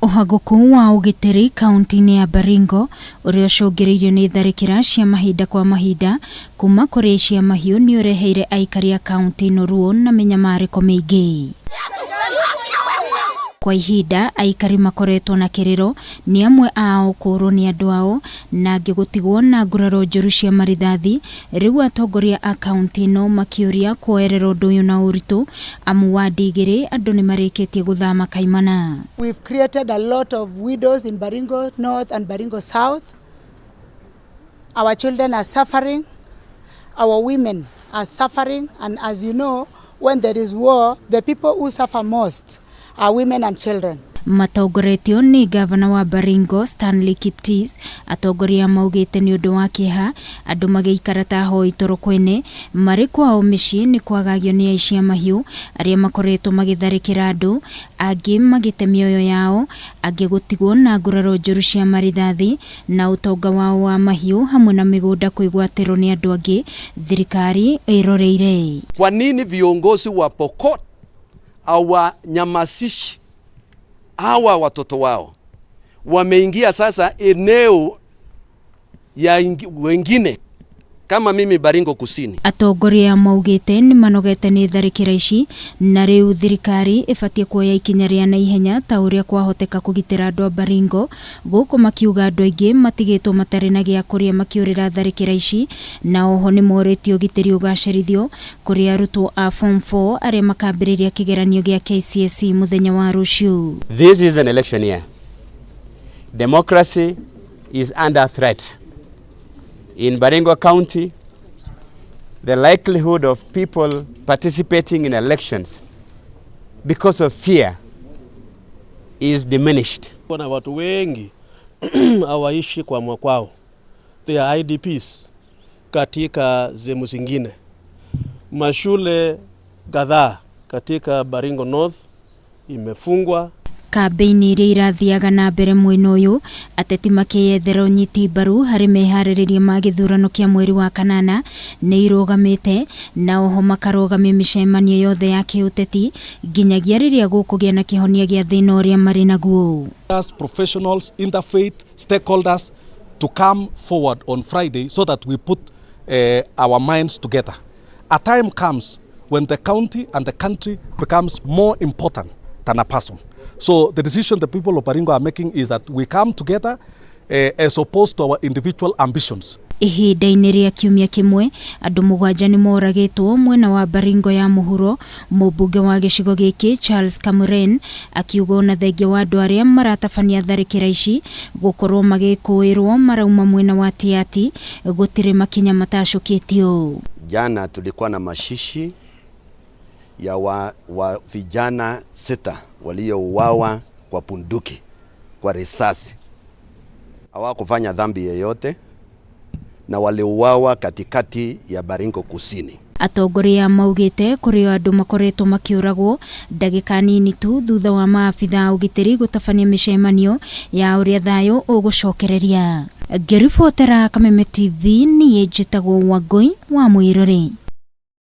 Ũhagũku wa ũgitĩri kaunti-inĩ ya Baringo ũrĩa ũcũngĩrĩirio nĩ tharĩkĩra cia mahinda kwa mahinda kuma kũrĩ aici a mahiũ nĩ ũreheire aikari a kaunti ĩno ruo na mĩnyamarĩko mĩingĩ. Kwa ihinda aikari makoretwo na kĩrĩro nĩ amwe ao kũũrwo nĩ andũ ao na angĩ gũtigwo na nguraro njũru cia marithathi, rĩu atongoria a kaunti ĩno makĩũria kuoerera ũndũ ũyũ na ũritũ amu wadi igĩrĩ andũ nĩ marĩkĩtie gũthama kaimana. We've created a lot of widows in Baringo North and Baringo South. Our children are suffering, our women are suffering, and as you know, when there is war, the people who suffer most are women and children. Matongoretio nĩ ngavana wa Baringo Stanley Kiptis, atongoria maugĩte nĩ ũndũ wa kĩeha andũ magĩikara ta ahoi toro kwene marĩ kwao mĩciĩ nĩ kwagagio nĩ aici a mahiũ arĩa makoretwo magĩtharĩkĩra andũ angĩ magĩte mĩoyo yao angĩ gũtigwo na nguraro njũru cia marithathi na ũtonga wao wa mahiũ hamwe na mĩgũnda kwĩgwatĩrwo nĩ andũ angĩ thirikari ĩroreire. Kwa nini viongozi wa Pokot hawanyamazishi hawa watoto wao? Wameingia sasa eneo ya wengine kama mimi Baringo Kusini. Atongoria maugĩte nĩ manogete nĩ tharĩkĩra ici na rĩu thirikari ĩbatiĩ kuoya ikinya rĩa naihenya ta ũrĩa kwahoteka kũgitĩra andũ a Baringo gũkũ makiuga andũ aingĩ matigĩtwo matarĩ na gĩa kũrĩa makĩũrĩra tharĩkĩra ici na oho nĩ morĩtie ũgitĩri ũgacĩrithio kũrĩ arutwo a form 4 arĩa makambĩrĩria kĩgeranio gĩa KCSE mũthenya wa rũciũ. This is an election year. Democracy is under threat. In Baringo County, the likelihood of people participating in elections because of fear is diminished. Kuna watu wengi hawaishi kwa mwakwao, they are IDPs katika sehemu zingine. Mashule kadhaa katika Baringo North imefungwa. Kambĩini iria irathiaga na mbere mwena ũyũ ateti makĩyethera ũnyiti mbaru harĩ meharĩrĩria ma gĩthurano kĩa mweri wa kanana nĩ irũgamĩte na oho makarũgamia mĩcemanio yothe ya kĩũteti nginyagia rĩrĩa gũkũgĩa na kĩhonia gĩa thĩna ũrĩa marĩ naguo. Professionals, interfaith, stakeholders to come forward on Friday so that we put our minds together. A time comes when the county and the country becomes more important than a person. So the decision the people of Baringo are making is that we come together as opposed to our individual ambitions. Ihinda-inĩ rĩa kiumia kĩmwe andũ mũgwanja nĩ moragĩtwo mwena wa Baringo ya mũhuro. Mũmbunge wa gĩcigo gĩkĩ Charles Kamuren akiuga ona thengia wa andũ arĩa maratabania tharĩkĩra ici gũkorwo magĩkũĩrwo marauma mwena wa Tiaty gũtirĩ makinya matacũkĩtio. Jana tulikuwa na mazishi ya wa vijana 6 waliouawa kwa bunduki, kwa risasi. Hawakufanya dhambi yeyote na waliuawa katikati ya Baringo Kusini. Atongoria maugĩte kũrĩ o andũ makoretwo makĩũragwo ndagĩka nini tu thutha wa maabitha a ũgitĩri gũtabania mĩcemanio ya ũrĩa thayũ ũgũcokereria. Ngĩribotera Kameme TV niĩ njĩtagwo Wangũi wa Mwĩrore.